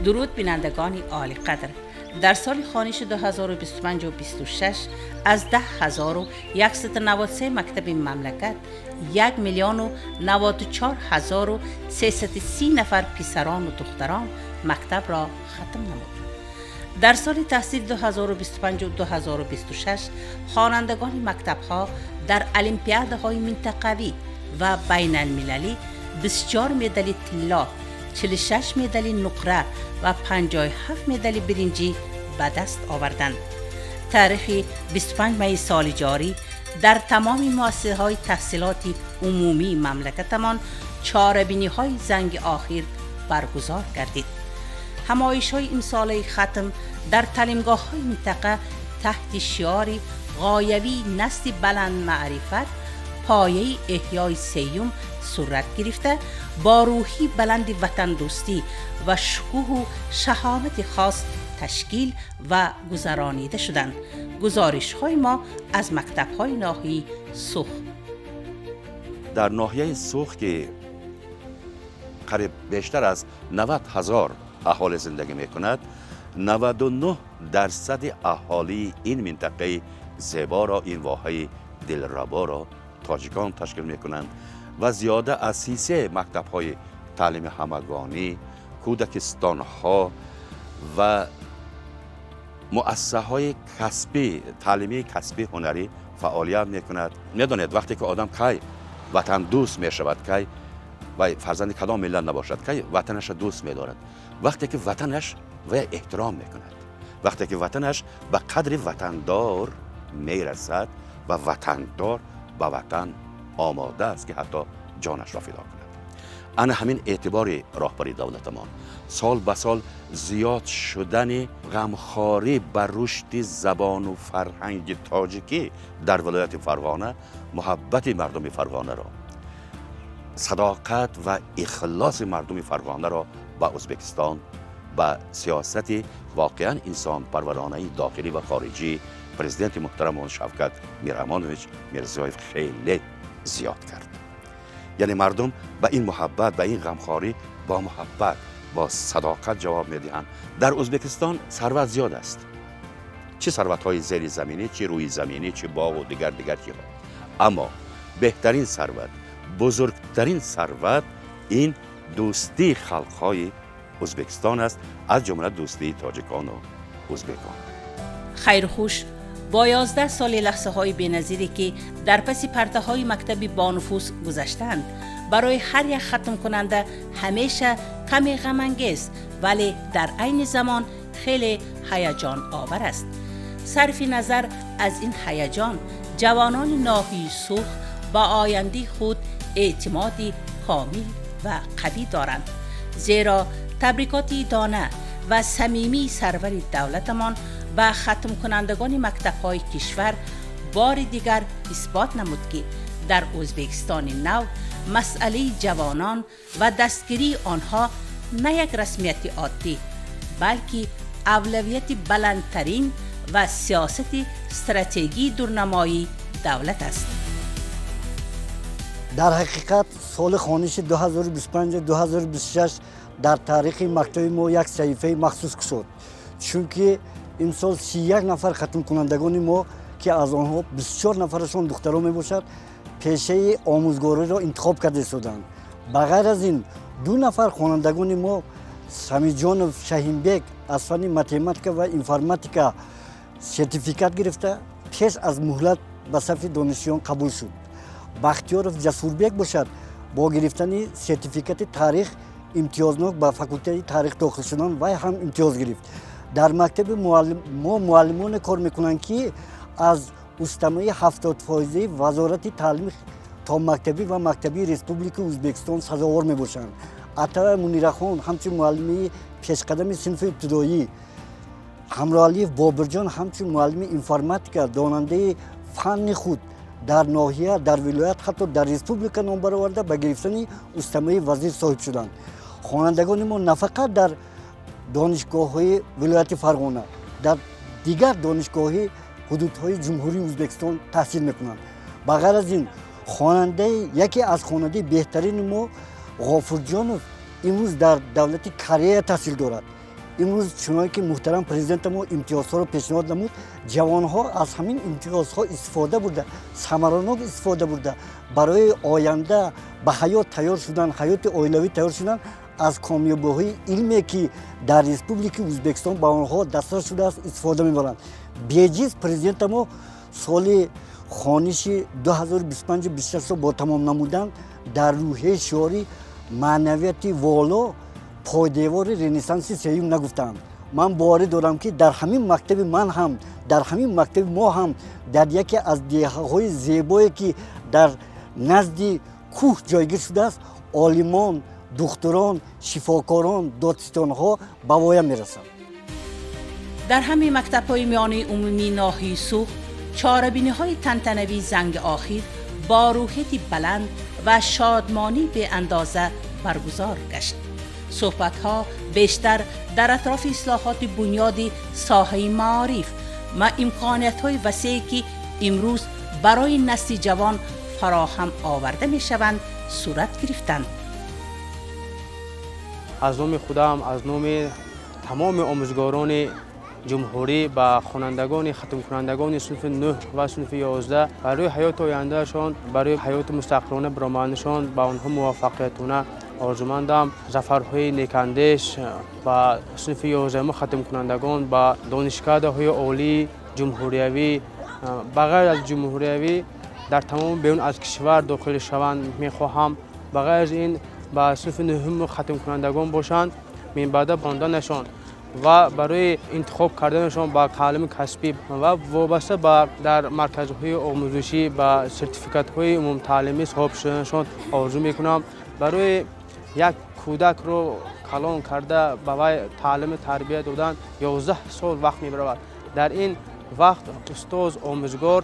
Дуруд, бинандагони олиқадр! Дар соли хониши 2025-26 аз 10 193 мактаби мамлакат 1 миллиону 94 ҳазору 330 нафар писарону духтарон мактабро хатм намуд. Дар соли таҳсили 2025-2026 хонандагони мактабҳо дар олимпиадаҳои минтақавӣ ва байналмилалӣ 24 медали тилло, 46 медали нуқра ва 57 медали биринҷӣ ба даст оварданд. Таърихи 25 майи соли ҷорӣ дар тамоми муассисаҳои таҳсилоти умумии мамлакатамон чорабиниҳои занги охир баргузор гардид. Ҳамоишҳои имсолаи хатм дар таълимгоҳҳои минтақа таҳти шиори ғоявии «Насли баландмаърифат – пояи эҳёи сеюм» сурат гирифта, бо рӯҳи баланди ватандӯстӣ ва шукӯҳу шаҳомати хос ташкил ва гузаронида шуданд. Гузоришҳои мо аз мактабҳои ноҳияи Суғд. Дар ноҳияи Суғд, ки қариб бештар аз 90 ҳазор аҳолӣ зиндагӣ мекунад, 99 дарсади аҳолии ин минтақаи зеборо, ин воҳаи дилраборо тоҷикон ташкил мекунанд ва зиёда аз 33 мактабҳои таълими ҳамагонӣ, кӯдакистонҳо ва муассисаҳои касбӣ, таълимии касбӣ, ҳунарӣ фаъолият мекунад. Медонед, вақте ки одам кай ватандӯст мешавад, кай ва фарзанди кадом миллат набошад, кай ватанашро дӯст медорад? Вақте ки ватанаш вая эҳтиром мекунад, вақте ки ватанаш ба қадри ватандор мерасад ва ватандор ба ватан омода аст, ки ҳатто ҷонашро фидо кунад. Ана ҳамин эътибори роҳбари давлатамон, сол ба сол зиёд шудани ғамхорӣ ба рушди забону фарҳанги тоҷикӣ дар вилояти Фарғона муҳаббати мардуми Фарғонаро, садоқат ва ихлоси мардуми Фарғонаро ба Ӯзбекистон, ба сиёсати воқеан инсонпарваронаи дохилӣ ва хориҷӣ президенти муҳтарамон Шавкат Миромонович Мирзиёев хеле зиёд кард. Яъне мардум ба ин муҳаббат, ба ин ғамхорӣ бо муҳаббат, бо садоқат ҷавоб медиҳанд. Дар Ӯзбекистон сарват зиёд аст, чӣ сарватҳои зеризаминӣ, чӣ рӯизаминӣ, чӣ боғу дигар дигар чиҳо, аммо беҳтарин сарват, бузургтарин сарват ин дӯстии халқҳои Ӯзбекистон аст, аз ҷумла дӯстии тоҷикону ӯзбекон. Хайрхуш бо 11 соли лаҳзаҳои беназире, ки дар паси пардаҳои мактаби бонуфуз гузаштаанд, барои ҳар як хатмкунанда ҳамеша каме ғамангез, вале дар айни замон хеле ҳаяҷоновар аст. Сарфи назар аз ин ҳаяҷон, ҷавонони ноҳияи Суғд ба ояндаи худ эътимоди комил ва қавӣ доранд, зеро табрикоти дона ва самимии сарвари давлатамон ба хатмкунандагони мактабҳои кишвар бори дигар исбот намуд, ки дар Ӯзбекистони нав масъалаи ҷавонон ва дастгирии онҳо на як расмияти оддӣ, балки авлавияти баландтарин ва сиёсати стратегии дурнамоии давлат аст. Дар ҳақиқат, соли хониши 2025-2026 дар таърихи мактаби мо як саҳифаи махсус кушод, чунки имсол 31 нафар хатмкунандагони мо, ки аз онҳо 24 нафарашон духтарон мебошад, пешаи омӯзгориро интихоб карда истоданд. Ба ғайр аз ин, ду нафар хонандагони мо, Самиҷонов Шаҳинбек аз фанни математика ва информатика сертификат гирифта, пеш аз муҳлат ба сафи донишҷӯён қабул шуд. Бахтиёров Ҷасурбек бошад, бо гирифтани сертификати таърих имтиёзнок ба факултети таърих дохил шудан, вай ҳам имтиёз гирифт. Дар мактаби мо муаллимоне кор мекунанд, ки аз устамаи 70-фоизаи Вазорати таълими томактабӣ ва мактабии Республикаи Ӯзбекистон сазовор мебошанд. Атава Мунирахон ҳамчун муаллими пешқадами синфи ибтидоӣ, Ҳамроалиев Бобирҷон ҳамчун муаллими информатика, донандаи фанни худ, дар ноҳия, дар вилоят, ҳатто дар республика ном бароварда, ба гирифтани устамаи вазир соҳиб шуданд. Хонандагони мо на фақат дар донишгоҳҳои вилояти Фарғона, дар дигар донишгоҳи ҳудудҳои Ҷумҳурии Ӯзбекистон таҳсил мекунанд. Ба ғайр аз ин, хонандаи яке аз хонандаи беҳтарини мо, Ғофурҷонов, имрӯз дар давлати Корея таҳсил дорад. Имрӯз, чуноне ки муҳтарам президенти мо имтиёзҳоро пешниҳод намуд, ҷавонҳо аз ҳамин имтиёзҳо истифода бурда, самаранок истифода бурда, барои оянда ба ҳаёт тайёр шудан, ҳаёти оилавӣ тайёр шудан, аз комёбиҳои илме, ки дар Республикаи Ӯзбекистон ба онҳо дастрас шудааст, истифода мебаранд. Беҷиз президента мо соли хониши 2025-26 бо тамом намудан дар рӯҳияи шиори маънавияти воло пойдевори Ренессанси сеюм нагуфтаанд. Ман боварӣ дорам, ки дар ҳамин мактаби ман ҳам, дар ҳамин мактаби мо ҳам, дар яке аз деҳаҳои зебое, ки дар назди кӯҳ ҷойгир шудааст, олимон, духтурон, шифокорон, додситонҳо ба воя мерасанд. Дар ҳамаи мактабҳои миёнаи умумии ноҳияи Суғд чорабиниҳои тантанавии занги охир бо рӯҳияти баланд ва шодмонии беандоза баргузор гашт. Суҳбатҳо бештар дар атрофи ислоҳоти бунёди соҳаи маориф ва имкониятҳои васее, ки имрӯз барои насли ҷавон фароҳам оварда мешаванд, сурат гирифтанд. Аз номи худам, аз номи тамоми омӯзгорони ҷумҳурӣ ба хонандагони хатмкунандагони синфи 9 ва синфи 11 барои ҳаёти ояндаашон, барои ҳаёти мустақилона баромаданашон ба онҳо муваффақиятона орзумандам. Зафарҳои некандеш ба синфи 11 хатмкунандагон ба донишкадаҳои олии ҷумҳуриявӣ, ба ғайр аз ҷумҳуриявӣ, дар тамоми берун аз кишвар дохил шаванд мехоҳам. Ба ғайр аз ин, ба синфи нӯҳуми хатмкунандагон бошанд, минбаъда хонданашон ва барои интихоб карданашон ба таълими касбӣ ва вобаста ба дар марказҳои омӯзишӣ ба сертификатҳои умумтаълимӣ соҳиб шуданашон орзу мекунам. Барои як кӯдакро калон карда, ба вай таълиму тарбия додан 11 сол вақт мебаравад. Дар ин вақт устоз, омӯзгор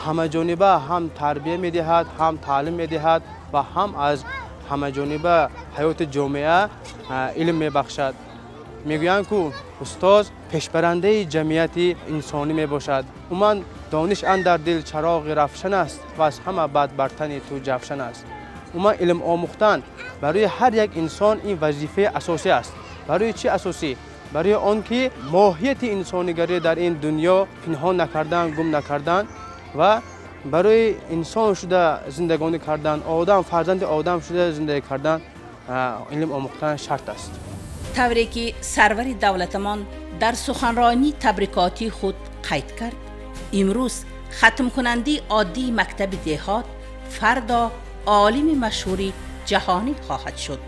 ҳамаҷониба ҳам тарбия медиҳад, ҳам таълим медиҳад ва ҳам аз ҳамаҷониба ҳаёти ҷомеа илм мебахшад. Мегӯянд, ку устоз пешбарандаи ҷамъияти инсонӣ мебошад. Умуман, дониш андар дил чароғи равшан аст ва аз ҳама бад бар тани ту ҷавшан аст. Умуман, илм омӯхтан барои ҳар як инсон ин вазифаи асосӣ аст. Барои чӣ асосӣ? Барои он ки моҳияти инсонигарӣ дар ин дунё пинҳон накардан, гум накардан ва барои инсон шуда зиндагонӣ кардан, одам, фарзанди одам шуда зиндагӣ кардан, илм омӯхтан шарт аст. Тавре ки сарвари давлатамон дар суханронии табрикотии худ қайд кард, имрӯз хатмкунандаи оддии мактаби деҳот фардо олими машҳури ҷаҳонӣ хоҳад шуд.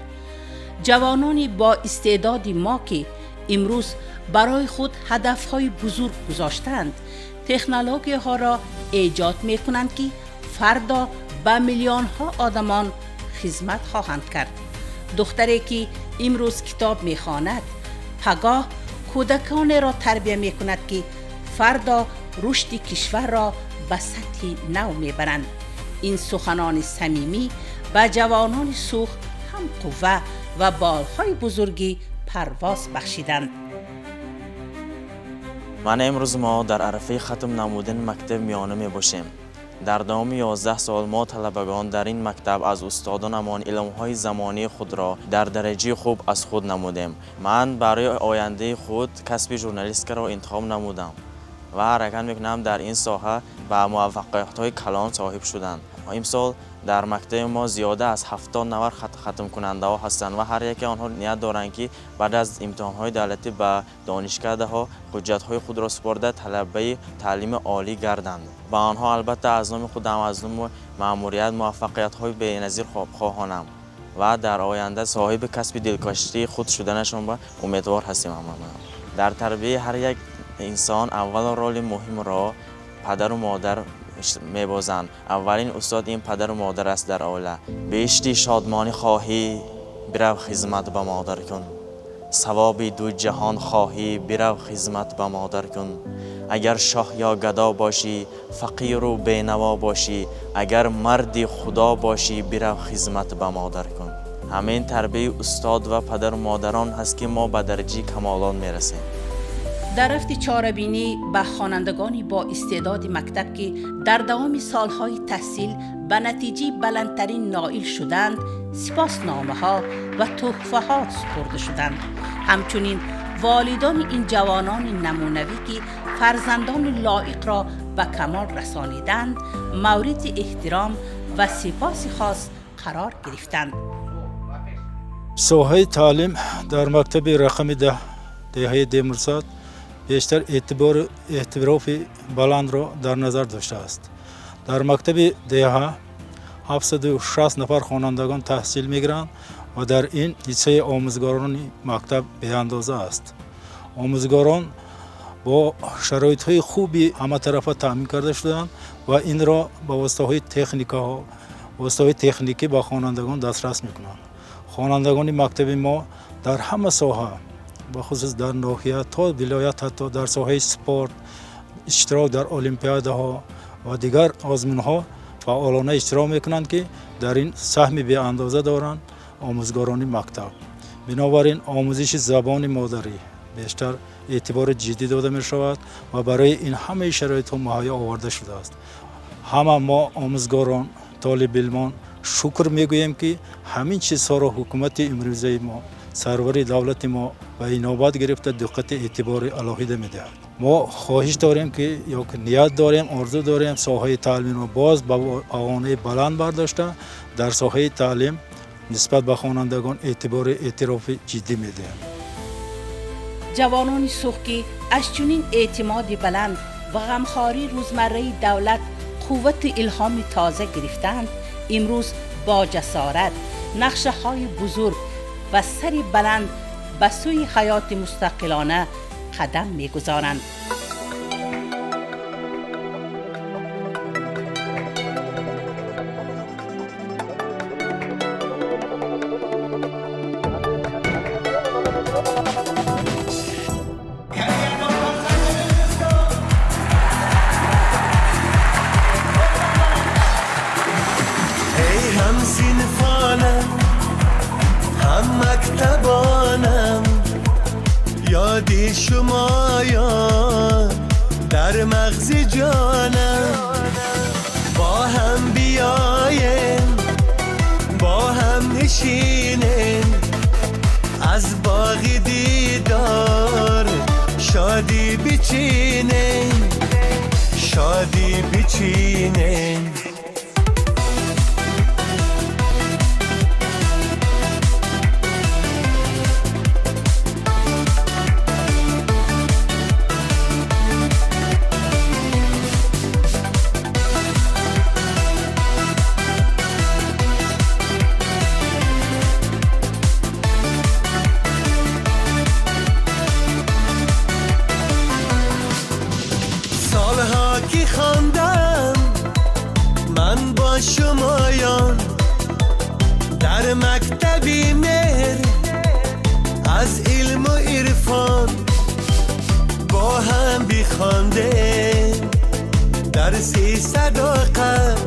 Ҷавонони боистеъдоди мо, ки имрӯз барои худ ҳадафҳои бузург гузоштаанд, технологияҳоро эҷод мекунанд, ки фардо ба миллионҳо одамон хизмат хоҳанд кард. Духтаре, ки имрӯз китоб мехонад, пагоҳ кӯдаконеро тарбия мекунад, ки фардо рушди кишварро ба сатҳи нав мебаранд. Ин суханони самимӣ ба ҷавонони Суғд ҳам қувва ва болҳои бузурги парвоз бахшиданд. Мана, имрӯз мо дар арафаи хатм намудани мактаби миёна мебошем. Дар давоми 11 сол мо, талабагон, дар ин мактаб аз устодонамон илмҳои замонии худро дар дараҷаи хуб аз худ намудем. Ман барои ояндаи худ касби журналистикаро интихоб намудам ва ҳаракат мекунам дар ин соҳа ба муваффақиятҳои калон соҳиб шудан. Имсол дар мактаби мо зиёда аз 70 нафар хатмкунандаҳо ҳастанд ва ҳар яке онҳо ният доранд, ки баъд аз имтиҳонҳои давлатӣ ба донишкадаҳо ҳуҷҷатҳои худро супорда, талабаи таълими олӣ гарданд. Ба онҳо, албатта, аз номи худам, аз номи маъмурият муваффақиятҳои беназир хоҳонам ва дар оянда соҳиби касби дилкашии худ шуданашон ба умедвор ҳастем. Дар тарбияи ҳар як инсон аввало роли муҳимро падару модар мебозанд. Аввалин устод ин падару модар аст дар оила. Биҳишти шодмонӣ хоҳӣ, бирав хизмат ба модар кун. Савоби ду ҷаҳон хоҳӣ, бирав хизмат ба модар кун. Агар шоҳ ё гадо бошӣ, фақиру бенаво бошӣ, агар марди худо бошӣ, бирав хизмат ба модар кун. Ҳамин тарбияи устод ва падару модарон ҳаст, ки мо ба дараҷаи камолот мерасем. Дар рафти чорабинӣ ба хонандагони боистеъдоди мактаб, ки дар давоми солҳои таҳсил ба натиҷаи баландтарин ноил шуданд, сипосномаҳо ва тӯҳфаҳо супурда шуданд. Ҳамчунин Волидони ин ҷавонони намунавӣ, ки фарзандони лоиқро ба камол расониданд, мавриди эҳтиром ва сипоси хос қарор гирифтанд. Соҳаи таълим дар мактаби рақами 10 деҳаи Демурсад бештар эътибору эътирофи баландро дар назар доштааст. Дар мактаби деҳа 760 нафар хонандагон таҳсил мегиранд ва дар ин ҳиссаи омӯзгорони мактаб беандоза аст. Омӯзгорон бо шароитҳои хуби ҳаматарафа таъмин карда шуданд ва инро ба воситаҳои техникаҳо, воситаҳои техникӣ ба хонандагон дастрас мекунанд. Хонандагони мактаби мо дар ҳама соҳа, бахусус дар ноҳия то вилоят, ҳатто дар соҳаи спорт, иштирок дар олимпиадаҳо ва дигар озмунҳо фаъолона иштирок мекунанд, ки дар ин саҳми беандоза доранд омӯзгорони мактаб. Бинобар ин омӯзиши забони модарӣ бештар эътибори ҷиддӣ дода мешавад ва барои ин ҳамаи шароитҳо муҳайё оварда шудааст. Ҳама мо, омӯзгорон, толибилмон, шукр мегӯем, ки ҳамин чизҳоро ҳукумати имрӯзаи мо, сарвари давлати мо ба инобат гирифта, диққати эътибори алоҳида медиҳад. Мо хоҳиш дорем, ки ё ки ният дорем, орзу дорем соҳаи таълимро боз ба погонаи баланд бардошта, дар соҳаи таълим нисбат ба хонандагон эътибори эътирофи ҷиддӣ медиҳем. Ҷавонони Суғд, ки аз чунин эътимоди баланд ва ғамхории рӯзмарраи давлат қуввату илҳоми тоза гирифтаанд, имрӯз бо ҷасорат, нақшаҳои бузург ва сари баланд ба сӯи ҳаёти мустақилона қадам мегузоранд. Эй ҳамсинфонам, ҳаммактабонам, ёди шумоён дар мағзи ҷонам. Бо ҳам биёем, бо ҳам нишинем, аз боғи дидор шодӣ бичинем, шодӣ бичинем. Солҳо ки хондам ман бо шумоён дар мактаби меҳр, аз илму ирфон бо ҳам бихондем дарси садоқат,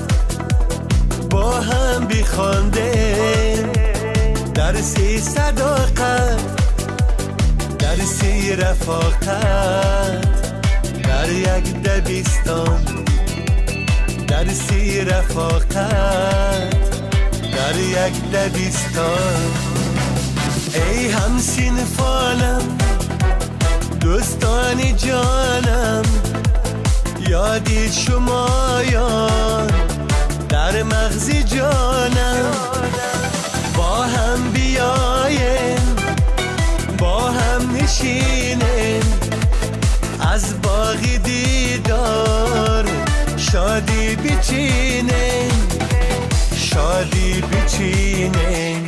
бо ҳам бихондем дарси садоқат, дарси рафоқат дар як дабистон, дарси рафоқат дар як дабистон. Эй ҳамсинфонам, дӯстони ҷонам, ёди шумоён дар мағзи ҷонам. Бо ҳам биёем, бо ҳам нишинем, аз боғи дидор шодӣ бичинем, шодӣ бичинем.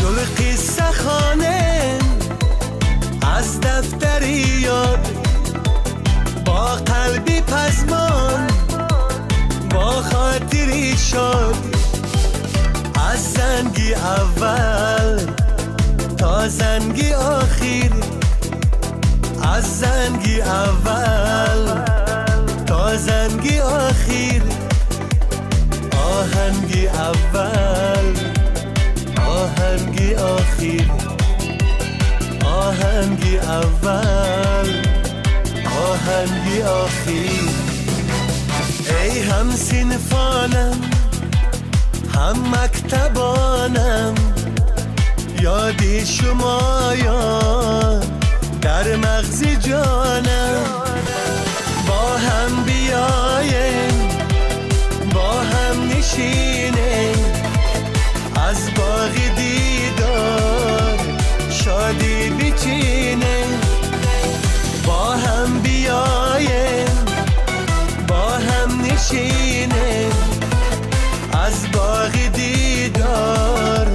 Гул қисса хонем аз дафтари ёд, бо қалби пазмон, бо хотири шод, аз занги аввал то занги охир, аз занги аввал. Оҳанги аввал, оҳанги охир, оҳанги аввал, оҳанги охир. Эй ҳамсинфонам, ҳам мактабонам, ёди шумоён дар мағзи ҷонам. Бо ҳам биёем, бо ҳам нишинем, аз боғи дидор шодӣ бичинем. Бо ҳам биёем, бо ҳам нишинем, аз боғи дидор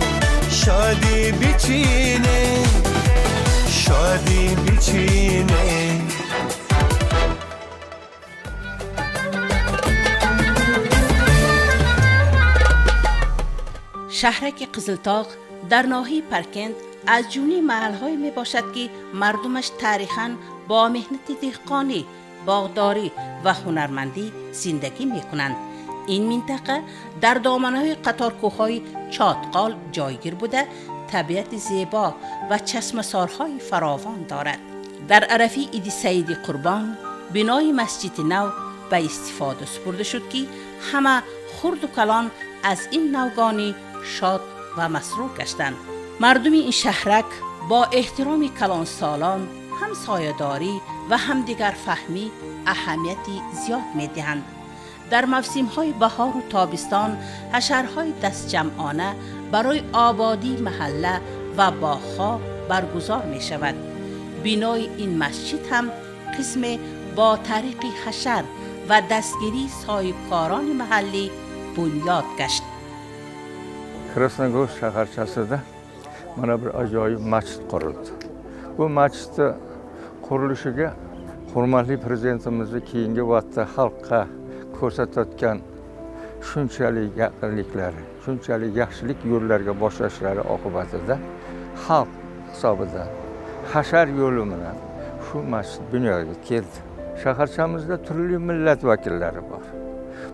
шодӣ бичинем, шодӣ бичинем. Шаҳраки Қизилтоғ дар ноҳияи Паркент аз ҷумлаи маҳалҳое мебошад, ки мардумаш таърихан бо меҳнати деҳқонӣ, боғдорӣ ва ҳунармандӣ зиндагӣ мекунанд. Ин минтақа дар доманаҳои қаторкӯҳҳои Чотқол ҷойгир буда, табиати зебо ва чашмасорҳои фаровон дорад. Дар арафи иди Саиди Қурбон бинои масҷиди нав ба истифода супурда шуд, ки ҳама хурду калон аз ин навгонӣ шод ва масрур гаштанд. Мардуми ин шаҳрак бо эҳтироми калонсолон, ҳамсоядорӣ ва ҳамдигарфаҳмӣ аҳамияти зиёд медиҳанд. Дар мавсимҳои баҳору тобистон ҳашарҳои дастҷамъона барои ободии маҳалла ва боғҳо баргузор мешавад. Бинои ин масҷид ҳам қисме бо тариқи ҳашар ва дастгирии соҳибкорони маҳаллӣ бунёд гашт. Красногорск shaharchasida mana bir ajoyib masjid qurildi. Bu masjidni qurilishiga hurmatli prezidentimizni keyingi vaqtda xalqqa ko'rsatayotgan shunchalik yaqinliklari, shunchalik yaxshilik yo'llarga boshlashlari oqibatida xalq hisobidan hashar yo'li bilan shu masjid dunyoga keldi. Shaharchamizda turli millat vakillari bor.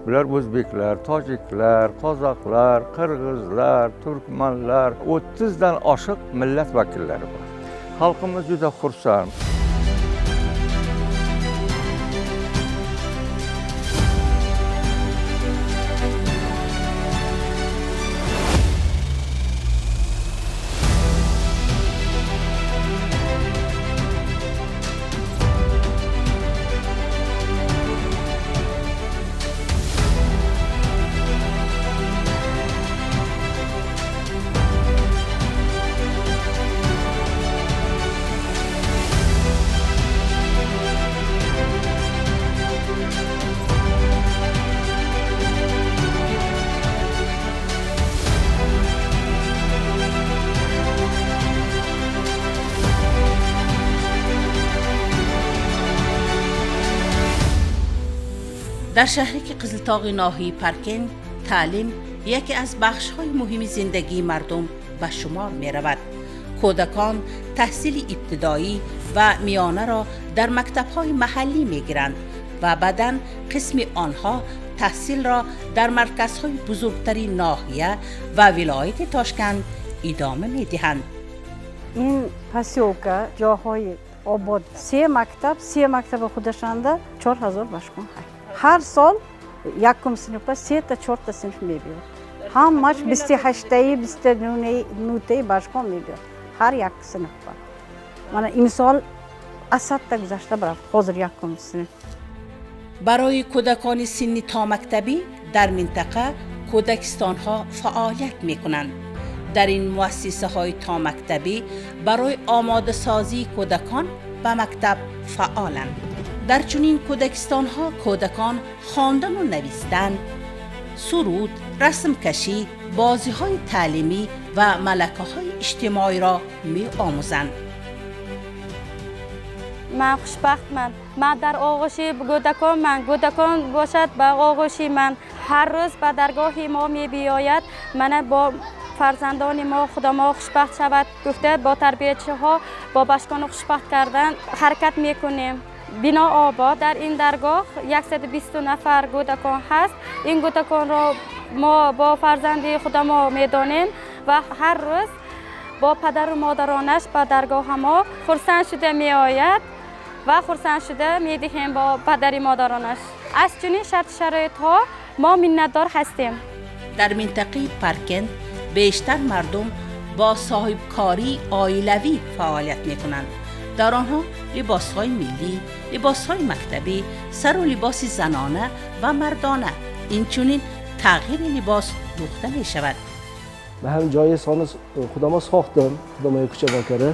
Bular o'zbeklar, tojiklar, qozoqlar, qirg'izlar, turkmanlar, 30 dan oshiq millat vakillari bor. Xalqimiz juda xursand. Дар шаҳраки Қизилтоғи ноҳияи Паркент таълим яке аз бахшҳои муҳими зиндагии мардум ба шумор меравад. Кӯдакон таҳсили ибтидоӣ ва миёнаро дар мактабҳои маҳаллӣ мегиранд ва баъдан қисми онҳо таҳсилро дар марказҳои бузургтари ноҳия ва вилояти Тошканд идома медиҳанд. Ин посёлка ҷоҳои обод се мактаб, се мактаба худашанда 4000 башкон. Ҳар сол якум синфа сета чорта синф мебиёд. Ҳамаш 28-таи 29-таи башкон мебиёд. Ҳар як синфа. Мана имсол аз садта гузашта рафт, ҳозир якум синф. Барои кӯдакони синни томактабӣ дар минтақа кӯдакистонҳо фаъолият мекунанд. Дар ин муассисаҳои томактабӣ барои омодасозии кӯдакон ба мактаб фаъоланд. Дар чунин кӯдакистонҳо кӯдакон хондану навистан, суруд, расмкашӣ, бозиҳои таълимӣ ва малакаҳои иҷтимоиро меомӯзанд. Ман хушбахтман. Ман дар оғӯши кӯдаконман. Кӯдакон бошад ба оғӯши ман. Ҳар рӯз ба даргоҳи мо мебиёяд. Мана бо фарзандони мо худо мо хушбахт шавад гуфта бо тарбиячиҳо бо башкону хушбахт кардан ҳаракат мекунем. Бино обод. Дар ин даргоҳ 120 нафар кӯдакон ҳаст. Ин кӯдаконро Мо бо фарзанди худамо медонем ва ҳар рӯз бо падару модаронаш ба даргоҳа мо хурсанд шуда меояд ва хурсанд шуда медиҳем бо падари модаронаш. Аз чунин шарту шароитҳо мо миннатдор ҳастем. Дар минтақаи Паркент бештар мардум бо соҳибкории оилавӣ фаъолият мекунанд. Дар онҳо либосҳои миллӣ, либосҳои мактабӣ, сару либоси занона ва мардона, инчунин тағйири либос дӯхта мешавад. Ман ҳам ҷои сони худамо сохтам, худамои кӯча бокара.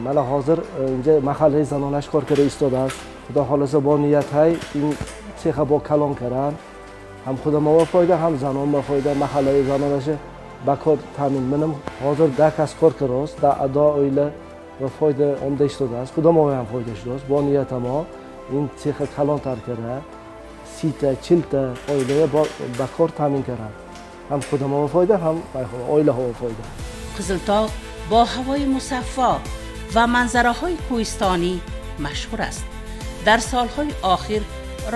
Мана ҳозир инҷа маҳаллаи занонаш кор карда истодааст. Худо холаса, бо ниятҳай ин цеха бо калон каран, ҳам худамо фоида, ҳам занонма фоида, маҳаллаи занонаша ба кор таъмин. Манам ҳозир 10 кас кор карост, да адо оила ва фоида омда истодааст, худамо ҳам фоида шудааст. Бо ниятамо ин цеха калонтар кара, 30-та, 40-та оилая ба кор таъмин каранд, ҳам худамо фоида, ҳам оилаҳо фоида. Қизилтоғ бо ҳавои мусаффо ва манзараҳои кӯҳистонӣ машҳур аст. Дар солҳои охир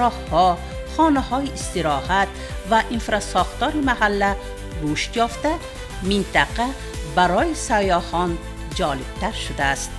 роҳҳо, хонаҳои истироҳат ва инфрасохтори маҳалла рушд ёфта, минтақа барои сайёҳон ҷолибтар шудааст.